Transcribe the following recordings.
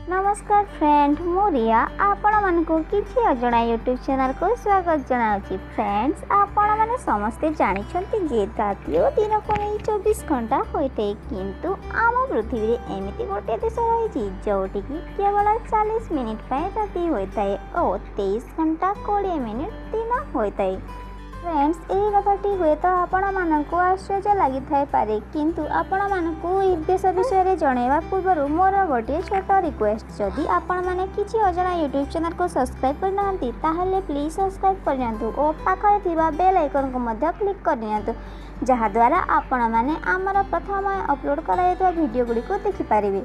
ନମସ୍କାର ଫ୍ରେଣ୍ଡ, ମୁଁ ରିୟା ଆପଣମାନଙ୍କୁ କିଛି ଅଜଣା ୟୁଟ୍ୟୁବ୍ ଚ୍ୟାନେଲକୁ ସ୍ୱାଗତ ଜଣାଉଛି। ଫ୍ରେଣ୍ଡସ୍, ଆପଣମାନେ ସମସ୍ତେ ଜାଣିଛନ୍ତି ଯେ ରାତି ଓ ଦିନକୁ ନେଇ 24 ଘଣ୍ଟା ହୋଇଥାଏ, କିନ୍ତୁ ଆମ ପୃଥିବୀରେ ଏମିତି ଗୋଟିଏ ଦେଶ ରହିଛି ଯେଉଁଠିକି କେବଳ 40 ମିନିଟ୍ ପାଇଁ ରାତି ହୋଇଥାଏ ଓ 23 ଘଣ୍ଟା 20 ମିନିଟ୍ ଦିନ ହୋଇଥାଏ। ଫ୍ରେଣ୍ଡସ୍, ଏହି କଥାଟି ହୁଏତ ଆପଣମାନଙ୍କୁ ଆଶ୍ଚର୍ଯ୍ୟ ଲାଗିଥାଇପାରେ, କିନ୍ତୁ ଆପଣମାନଙ୍କୁ ଏହି ଦେଶ ବିଷୟରେ ଜଣାଇବା ପୂର୍ବରୁ ମୋର ଗୋଟିଏ ଛୋଟ ରିକ୍ୱେଷ୍ଟ। ଯଦି ଆପଣମାନେ କିଛି ଅଜଣା ୟୁଟ୍ୟୁବ୍ ଚ୍ୟାନେଲକୁ ସବସ୍କ୍ରାଇବ୍ କରିନାହାନ୍ତି, ତାହେଲେ ପ୍ଲିଜ୍ ସବସ୍କ୍ରାଇବ୍ କରିନିଅନ୍ତୁ ଓ ପାଖରେ ଥିବା ବେଲ୍ ଆଇକନ୍କୁ ମଧ୍ୟ କ୍ଲିକ୍ କରିନିଅନ୍ତୁ, ଯାହାଦ୍ୱାରା ଆପଣମାନେ ଆମର ପ୍ରଥମ ଅପଲୋଡ଼ କରାଯାଇଥିବା ଭିଡ଼ିଓ ଗୁଡ଼ିକୁ ଦେଖିପାରିବେ।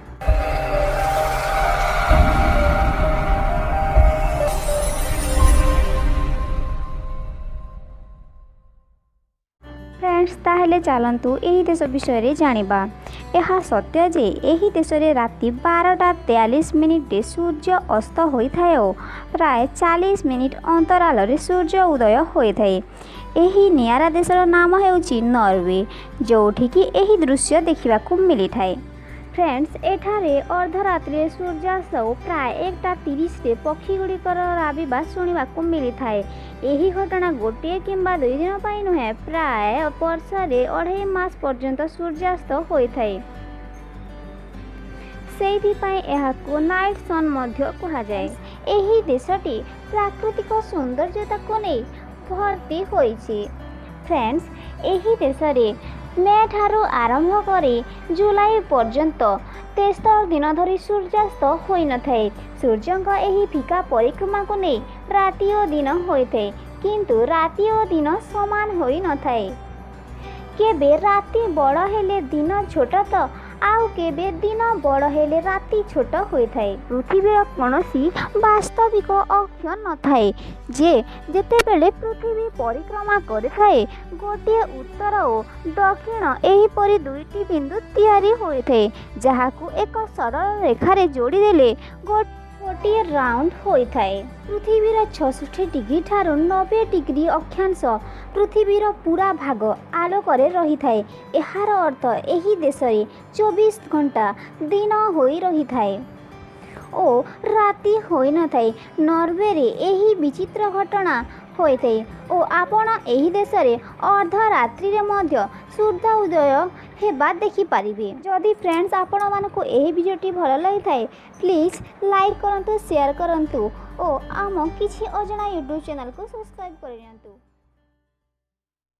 ଫ୍ରେଣ୍ଡସ୍, ତାହେଲେ ଚାଲନ୍ତୁ ଏହି ଦେଶ ବିଷୟରେ ଜାଣିବା। ଏହା ସତ୍ୟ ଯେ ଏହି ଦେଶରେ ରାତି 12ଟା 43 ମିନିଟ୍ରେ ସୂର୍ଯ୍ୟ ଅସ୍ତ ହୋଇଥାଏ ଓ ପ୍ରାୟ 40 ମିନିଟ୍ ଅନ୍ତରାଳରେ ସୂର୍ଯ୍ୟ ଉଦୟ ହୋଇଥାଏ। ଏହି ନିଆରା ଦେଶର ନାମ ହେଉଛି ନରୱେ, ଯେଉଁଠିକି ଏହି ଦୃଶ୍ୟ ଦେଖିବାକୁ ମିଳିଥାଏ। ଫ୍ରେଣ୍ଡସ୍, ଏଠାରେ ଅର୍ଦ୍ଧରାତ୍ରିରେ ସୂର୍ଯ୍ୟାସ୍ତ ଓ ପ୍ରାୟ 1ଟା 30ରେ ପକ୍ଷୀଗୁଡ଼ିକର ରାବିବା ଶୁଣିବାକୁ ମିଳିଥାଏ। ଏହି ଘଟଣା ଗୋଟିଏ କିମ୍ବା 2 ଦିନ ପାଇଁ ନୁହେଁ, ପ୍ରାୟ ବର୍ଷରେ ଅଢ଼େଇ ମାସ ପର୍ଯ୍ୟନ୍ତ ସୂର୍ଯ୍ୟାସ୍ତ ହୋଇଥାଏ। ସେଇଥିପାଇଁ ଏହାକୁ ନାଇଟ୍ ସନ୍ ମଧ୍ୟ କୁହାଯାଏ। ଏହି ଦେଶଟି ପ୍ରାକୃତିକ ସୌନ୍ଦର୍ଯ୍ୟତାକୁ ନେଇ ଭର୍ତ୍ତି ହୋଇଛି। ଫ୍ରେଣ୍ଡସ୍, ଏହି ଦେଶରେ ମେ ଠାରୁ ଆରମ୍ଭ କରି ଜୁଲାଇ ପର୍ଯ୍ୟନ୍ତ 73 ଦିନ ଧରି ସୂର୍ଯ୍ୟାସ୍ତ ହୋଇନଥାଏ। ସୂର୍ଯ୍ୟଙ୍କ ଏହି ଫିକା ପରିକ୍ରମାକୁ ନେଇ ରାତି ଓ ଦିନ ହୋଇଥାଏ, କିନ୍ତୁ ରାତି ଓ ଦିନ ସମାନ ହୋଇନଥାଏ। କେବେ ରାତି ବଡ଼ ହେଲେ ଦିନ ଛୋଟ ତ ଆଉ କେବେ ଦିନ ବଡ଼ ହେଲେ ରାତି ଛୋଟ ହୋଇଥାଏ। ପୃଥିବୀର କୌଣସି ବାସ୍ତବିକ ଅକ୍ଷ ନଥାଏ ଯେ ଯେତେବେଳେ ପୃଥିବୀ ପରିକ୍ରମା କରିଥାଏ, ଗୋଟିଏ ଉତ୍ତର ଓ ଦକ୍ଷିଣ ଏହିପରି ଦୁଇଟି ବିନ୍ଦୁ ତିଆରି ହୋଇଥାଏ, ଯାହାକୁ ଏକ ସରଳ ରେଖାରେ ଯୋଡ଼ିଦେଲେ ଗୋଟିଏ ରାଉଣ୍ଡ ହୋଇଥାଏ। ପୃଥିବୀର 66 ଡିଗ୍ରୀ ଠାରୁ 90 ଡିଗ୍ରୀ ଅକ୍ଷାଂଶ ପୃଥିବୀର ପୁରା ଭାଗ ଆଲୋକରେ ରହିଥାଏ। ଏହାର ଅର୍ଥ ଏହି ଦେଶରେ 24 ଘଣ୍ଟା ଦିନ ହୋଇ ରହିଥାଏ ଓ ରାତି ହୋଇନଥାଏ। ନରୱେରେ ଏହି ବିଚିତ୍ର ଘଟଣା ହୋଇଥାଏ ଓ ଆପଣ ଏହି ଦେଶରେ ଅର୍ଦ୍ଧରାତ୍ରିରେ ମଧ୍ୟ ସୂର୍ଯ୍ୟ ଉଦୟ ହେବା ଦେଖିପାରିବେ। ଯଦି ଫ୍ରେଣ୍ଡସ୍, ଆପଣମାନଙ୍କୁ ଏହି ଭିଡ଼ିଓଟି ଭଲ ଲାଗିଥାଏ, ପ୍ଲିଜ୍ ଲାଇକ୍ କରନ୍ତୁ, ସେୟାର କରନ୍ତୁ ଓ ଆମ କିଛି ଅଜଣା ୟୁଟ୍ୟୁବ୍ ଚ୍ୟାନେଲକୁ ସବସ୍କ୍ରାଇବ୍ କରିନିଅନ୍ତୁ।